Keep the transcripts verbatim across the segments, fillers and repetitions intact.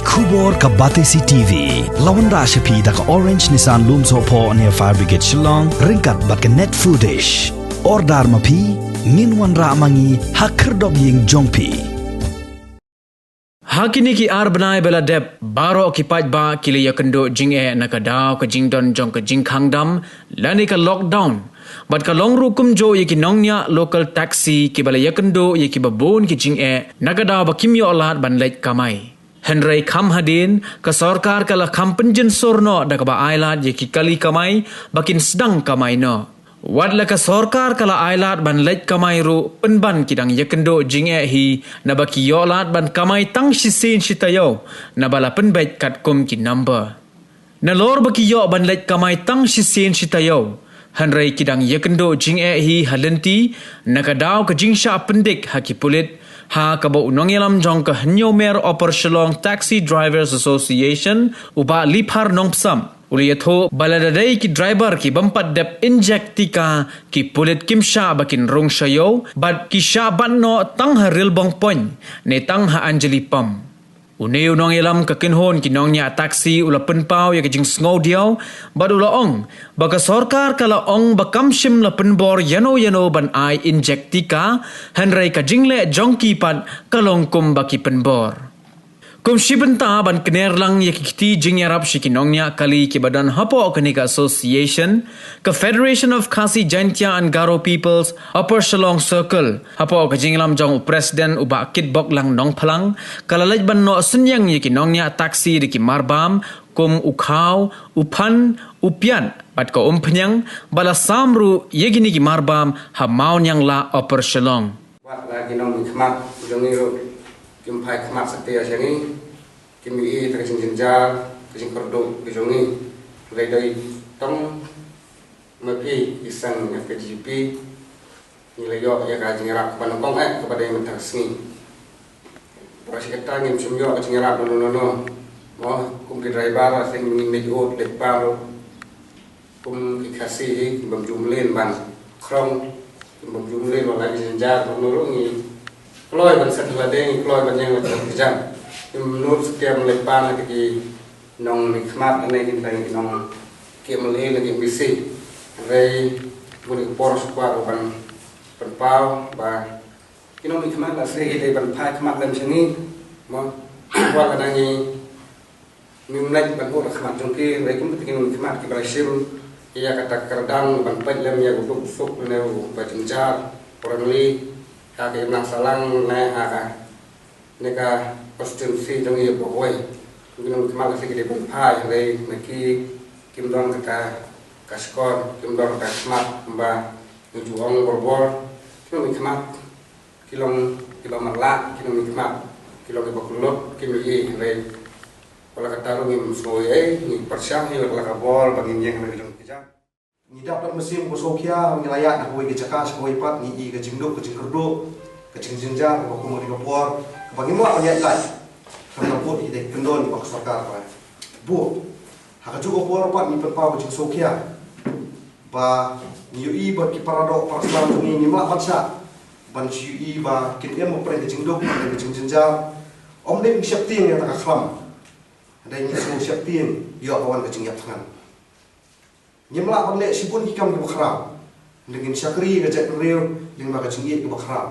Khubor ka Batesi T V. La wanrah sha phi da ka Orange Nissan Lumsohphoh near Fire Brigade Shillong, ryngkat bad ka Net Foodish. Order ma phi, ngin wanrah ma ngi ha khyrdop ïing jong phi. Ha kine ki ar bnai ba la dep, baroh ki paidbah ki la ïakynduh jingeh na ka daw ka jingdon jong ka jingkhang dam lane ka lockdown. Bad ka long ruh kumjuh ïa ki nongñiah local taxi kiba la ïakynduh ïa kiba bun ki jingeh na ka daw ba kim ïoh lad ban leit kamai. Hynrei kham hadien, ka sorkar ka la kham pynjynsur noh da kaba ai lad ïa ki kali kamai ba kin sdang kamai noh. Wat la ka sorkar ka la ai lad ban leit kamai ruh, pynban ki dang ïakynduh jingeh hi naba ki ïoh lad ban kamai tang shisien shi taïew naba la pynbeit katkum ki number. Nalor ba ki ïoh ban leit kamai tang shisien shi taïew, hynrei ki dang ïakynduh jingeh hi ha lynti na ka daw ka jingshah pyndik ha ki pulit, ha kaba u nongïalam jong ka Hynñiewmer Upper Shillong Taxi Drivers Association, u Bah Liphar Nongpsap, u la ïathuh ba lada dei ki driver ki bym pat dep injek tika, ki pulit kim shah ba kin rung sha ïew, bad ki shah bat noh tang ha Rilbong Point ne tang ha Anjali Pump. Une u nongïalam ka kynhun ki nongñiah taxi u la pynpaw ïa ka jingsngewdiaw bad u la ong ba ka sorkar ka la ong ba kam shym la pynbor ïano ïano ban ai injek tika, hynrei ka jingleh jong ki pat ka long kumba ki pynbor. Kum shi bynta ban kner lang ïa ki kti jingïarap sha ki nongñiah kali kiba don hapoh kane ka association, ka Federation of Khasi Jaintia and Garo Peoples Upper Shillong Circle, hapoh ka jingïalam jong u President u Bah Kitboklang Nongphlang, ka la leit ban noh synñiang ïa ki nongñiah taxi da ki marbam kum u Khaw, u Phan, u Piat bad ka Umphniang, bad la sam ruh ïa kine ki marbam ha Mawniangla, Upper Shillong. Wat la ki nongmihkhmat jong ngi ruh kim phai khmat satia sha ngi, kim ïohi ïa ka jingjynjar, ka jingkyrduh ka jong ngi. Hynrei dei tang ma phi ki seng ïa ka G P, ngi la ïoh ïa ka jingïarap kaba nyngkong eh kaba dei mynta ka sngi. Ba shi katta ngim shym ïoh ka jingïarap nano nano. Mo, kum ki driver la seng ngi leit ud leit par ruh. Kum ki Khasi hi, ki bym ju mlien ban khrong, ki bym ju mlien ban lait jynjar, bym nuru ngi kloi ban set lade, ngi kloi ban ïeng lait jynjar. Ngim nud skhem leit pan lade ki nongmihkhmat lane ki tang ki nong ki M L A lane ki M D C. Hynrei bun ki por shu kwah ban pynpaw ba ki nongmihkhmat la sdang ki dei ban phai khmat lem sha ngi. Mo, wat lada ngi Ngim leit ban buh da khmat jong ki, hynrei kum kita ki nongmihkhmat kiba la shim ïa kata ka kyrdan ban peit lem ïa u duk suk ne u ba jynjar, u rangli, ha ka imlang sahlang ne ha kane ka constituency jong ngi baroh. Ki nongmihkhmat la sdang ki dei ban phai, hynrei ma ki kim don kata ka shkor, kim don kata ka khmat, kumba ngi ju ong borbor, ki nongmihkhmat ki long kiba matlah, ki nongmihkhmat ki long kiba kyllut, kim ïohi, hynrei wat la katta ruh ngim sngew ei ei, ngi pyrshang hi wat la ka bor ba ngin ïeng ha ka jong ka jaka. Ngi dap da ka mynsiem ba sngewkhia, ngi la ïaid na kawei ka jaka sha kawei pat, ngi i ka jingduk, ka jingkyrduh, ka jingjynjar kaba kum kane ka por kaba ngim lah ban ïaid lait. Kane ka por ki dei kyndon ba ka sorkar ba buh. Ha kajuh ka por pat ngi pynpaw ka jingsngewkhia ba ngi ïohi ba ki para doh para sla jong ngi ngim lah ban shah ban shu ïohi ba kin im hapdeng ka jingduk, hapdeng ka jingjynjar. Ym dei ngi sheptieng ïa kata ka khlam, hynrei ngi sngew sheptieng ïoh ba wan ka jingïap thngan. Ngim lah ban leh shibun ki kam kiba khraw, hynrei ngin shakri ka jaitbynriew lyngba ka jingïeit kaba khraw.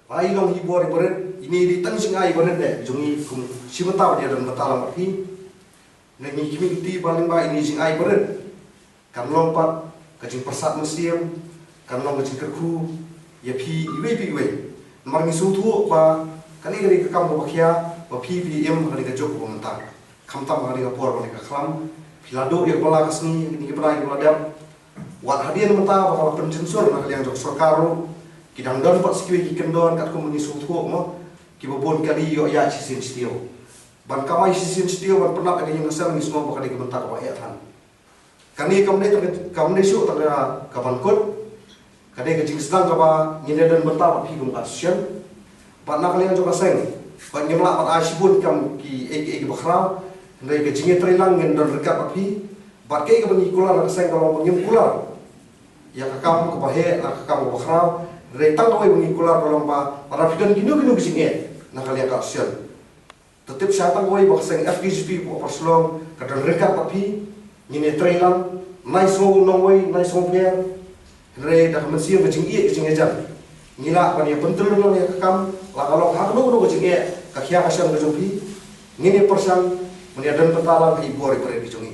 Ba i long hi bor i barit, ine i dei tang jingai barit eh jong ngi kum shi bynta ba ïadon bynta lang bad phi. Ngi ngi khmih lynti ba lyngba ine i jingai barit kan long pat ka jingpyrsad mynsiem, kan long ka jingkyrkhu ïa phi iwei pa iwei. Namar ngi sngewthuh ba kane ka dei ka kam kaba khia ba phi phi im ha kane ka juk kaba mynta. Khamtam ha kane ka por ba kane ka khlam phi la duh ïa kaba la ka sngi, kine ki bnai kiba la dep. Wat hadien mynta ba ka la pynjynsur na ka liang jong ka sorkar ruh, ki dang don pat sa kiwei ki kyndon katkum ngi sngewthuh mo, kiba bun kali ïoh ïaid shisien shtiew. Ban kamai shisien shtiew ban pynlap ïa ka ïing ka sem ngi sngew ba ka dei ka bynta kaba eh than. Kane kam dei tang ka, kam dei shuh tang ka, ka ban kut. Ka dei ka jingsdang kaba ngin ïa don bynta bad phi kum ka association. Bad na ka liang jong ka seng, bad ngim lah ban ai shibun kam kiei kiei kiba khraw. Hynrei ka jingïatreilang ngin don ryngkat bad phi. Bad kaei kaba ngi kular na ka seng ka long ba ngim kular ïa ka kam kaba heh, ïa ka kam kaba khraw. Hynrei tang kawei ba ngi kular ka long ba lada phi don kino kino ki jingeh na ka liang ka association, Te tip shai tang wei ba ka seng F K J P pdeng Upper Shillong ka don ryngkat bad phi. Ngin ïa trei lang, nai sngew nongwei, nai sngew pher. Hynrei da ka mynsiem ka jingïeit ka jingïajan, ngi lah ban ïa pyntrei lang ïa ka kam, la ka long ha kano kano ka jingeh, ka khia ka shon ka jong phi. Ngin ïa pyrshang ban ïa don bynta lang ha i bor i barit ka jong ngi.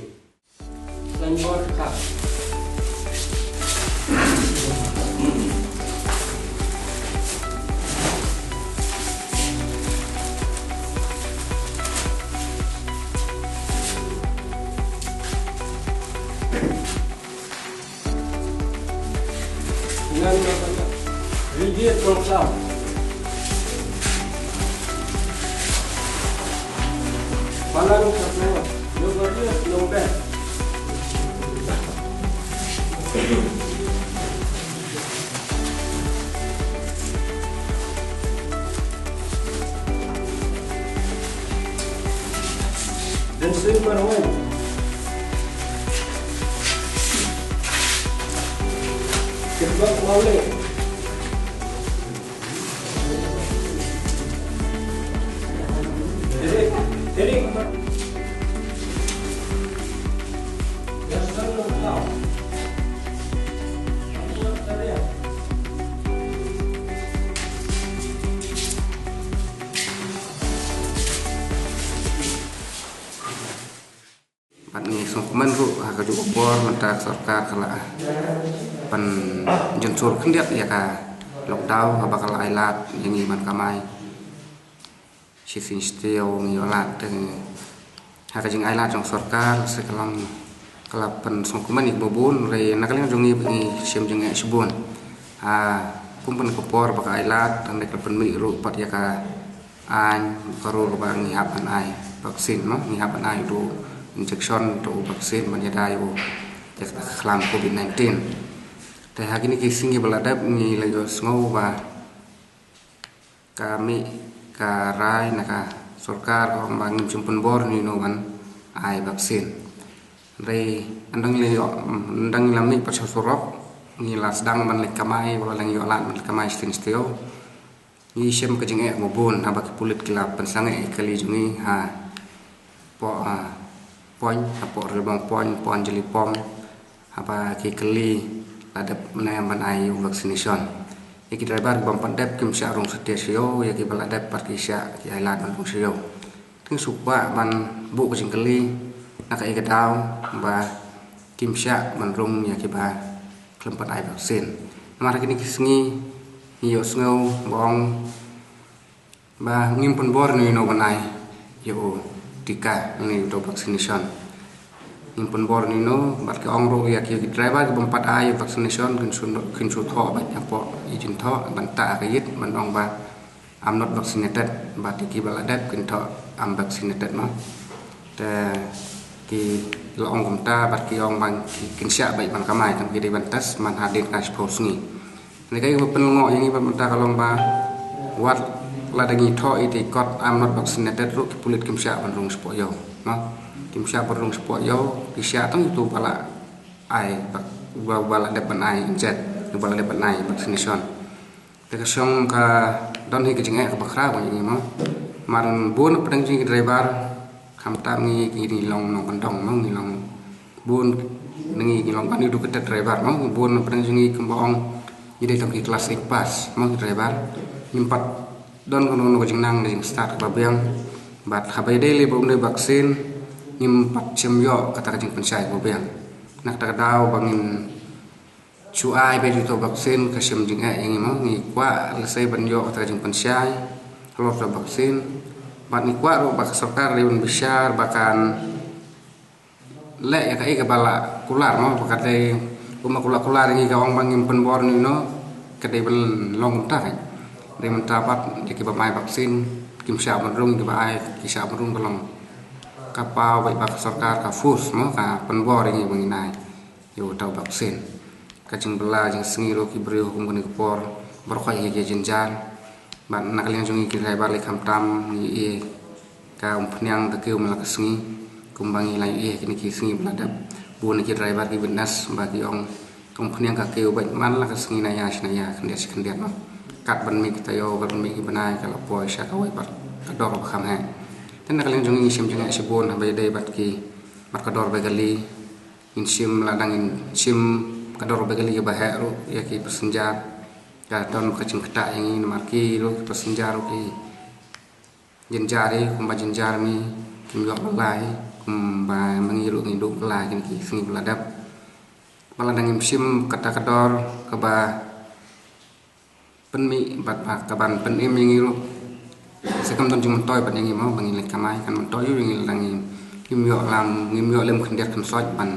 Bad ngi sngewkmen ruh ha kajuh ka por mynta ka sorkar ka la pynjynjar khyndiat ïa ka lockdown haba ka la ailad ïa ngi ban kamai. Shisien shisien ngi ïoh lad te ha ka jingailad jong sorkar se ka long ka la pynsngewkmen ïa kiba bun, hynrei na ka liang jong ngi ba ngi shem jingeh shibun. Ha kum ban ka por ba ka ailad, hynrei ka la pynmih ruh pat ïa ka aiñ, ka rule ba ngi hap ban ai vaccine mo, ngi hap ban ai u injection, u vaccine ban ïada ïa u ïa ka khlam covid nineteen. Te ha kine ki sngi ba la dep ngi la ïohsngew ba ka mih ka rai na ka sorkar ka ong ba ngim shym pynbor ïano ïano ban ai vaccine. Hynrei ynda ngi la ïoh, ynda ngi la mih pat sha surok, ngi la sdang ban leit kamai, wat la ngi ïoh lad ban leit kamai shisien shisien. Ngi shem ka jingeh ba bun haba ki pulit ki la pynsangeh ïa ki kali jong ngi ha poh, ah, Point, hapoh Rilbong Point, Point Jylliew Pong, haba ki kylli la dep ne em ban ai u vaccination. Ïa ki driver kiba ym pat dep kim shah rung satia sha ïew, ïa kiba la dep pat ki shah ki ailad ban rung sha ïew. Te ngi shu kwah ban buh ka jingkylli na kaei ka daw ba kim shah ban rung ïa kiba khlem pat ai vaccine. Namar ha kine ki sngi ngi ïohsngew ba ong ba ngim pynbor ïano ïano ban ai ïa u tika, ïa u vaccination. Ngim pynbor ïano ïano, bad ki ong ruh ïa ki driver kiba ym pat ai vaccination kin shu, kin shu thoh beit hapoh i jingthoh ban tah ha ka ïit ban ong ba I'm not vaccinated, bad ïa kiba la dep kin thoh I'm vaccinated mo. Te ki la ong kumta bad ki ong ba ki, kin shah beit ban kamai, tang ki dei ban test man hadien ka shiphew sngi. Hynrei kaei kaba pynlyngngoh ïa ngi bad mynta ka long ba wat lada ngi thoh ïa i kot I'm not vaccinated ruh, ki pulit kim shah ban rung shapoh ïew, no? Kim shah ban rung shapoh ïew, ki shah tang ïa uto uba la ai, ba, ba, ba la dep ban ai inject, ba la dep ban ai vaccination. Te ka shong ka don hi ka jingeh kaba khraw ïa ngi mo. Namar bun na pdeng jong ngi ki driver, khamtam ngi, ngi long nongkyndong mo, ngi long bun na ngi, ngi long ban ïa u kata driver mo, bun na pdeng jong ngi kumba ong ngi dei tang ki class eight pass mo ki driver. Ngim pat don kano kano ka jingnang ka jingstad kaba biang. Bad haba ïadei lei ba ym dei vaccine, ngim pat shym ïoh kata ka jingpynshai kaba biang. Na kata ka daw ba ngin shu ai beit ïa uto u vaccine ka shem jingeh ïa ngi mo, ngi kwah lehse ban ïoh kata ka jingpynshai halor uto u vaccine. Bad ngi kwah ruh ba ka sorkar dei ban bishar ba kan leh ïa kaei kaba la kular mo, ba ka dei kumba kular kular ïa ngi ka ong ba ngim pynbor ïano ïano, ka dei ban long kumta. Dei mynta pat ïa kiba ym ai vaccine kim shah ban rung, kiba ai ki shah ban rung, ka long ka paw beit ba ka sorkar ka force mo, ka pynbor ïa ngi ba ngin ai ïa uto u vaccine. Ka jingbylla jingsngi ruh ki briew ha kum kane ka por baroh khoit hi ki jynjar. Bad na ka liang jong ngi ki driver lei khamtam ngi ïohi ka umphniang ka kiew man la ka sngi. Kumba ngi la ïohi ha kine ki sngi ba la dep, bun na ki driver ki witness ba ki ong ka umphniang ka kiew beit man la ka sngi, na ïa shi na ïa, khyndiat shi khyndiat noh. Kat ban mih ki taïew, kat ban mih ki bnai, ka la poi sha kawei pat ka dor ba kham heh. Te Na ka liang jong ngi shim jingeh shibun haba ïadei bad ki, bad ka dor bai kali. Ngin shim, lada ngin shim ka dor bai kali kaba heh ruh ïa ki passenger, ka don ka jingktah ïa ngi namar ki ruh ki passenger ruh ki jynjar hi, kumba jynjar mi, kim ïoh bylla hi kumba ma ngi ruh ngi duh bylla kine ki sngi ba la dep. Ba lada ngim shim kata ka dor kaba pynmih bad ba ka ban pynim ïa ngi ruh, sa kam don jingmyntoi bad ïa ngi mo, ba ngi leit kamai, kan myntoi ïa ngi lada ngim, ngim ïoh lam, ngim ïoh lem khyndiat khynsoit ban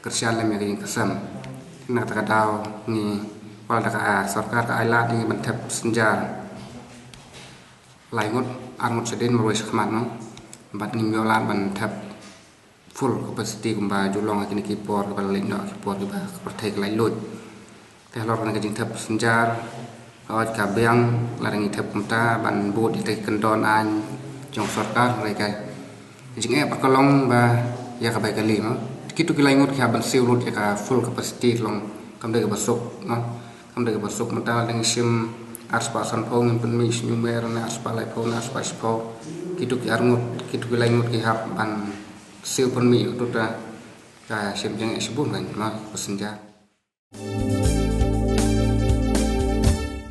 kyrshan lem ïa ka jingkyrshan. Na kata ka daw ngi kwah da ka, ah, sorkar ka ai lad ïa ngi ban thep passenger lai ngut, ar ngut shadien marwei shakhmat mo, bad ngim ïoh lad ban thep full capacity kumba ju long ha kine ki por kiba la leit noh, ki por kiba ka pyrthei ka laitluid. Te halor kane ka jingthep passenger, ka ot ka biang, lada ngi thep kumta ban bud ïa ki kyndon aiñ jong sorkar, hynrei ka jingeh pat ka long ba ïa ka bai kali mo, kito ki lai ngut ki hap ban siew lut ïa ka full capacity, long kam dei kaba suk mo. Kam dei kaba suk, mynta lada ngi shim arspah sanphew ngin pynmih sha New Mair ne arspah laiphew ne arspah shiphew. Kito ki ar ngut, kito ki lai ngut ki hap ban siew pynmih, uto ta ka shim jingeh shibun kan mo, passenger.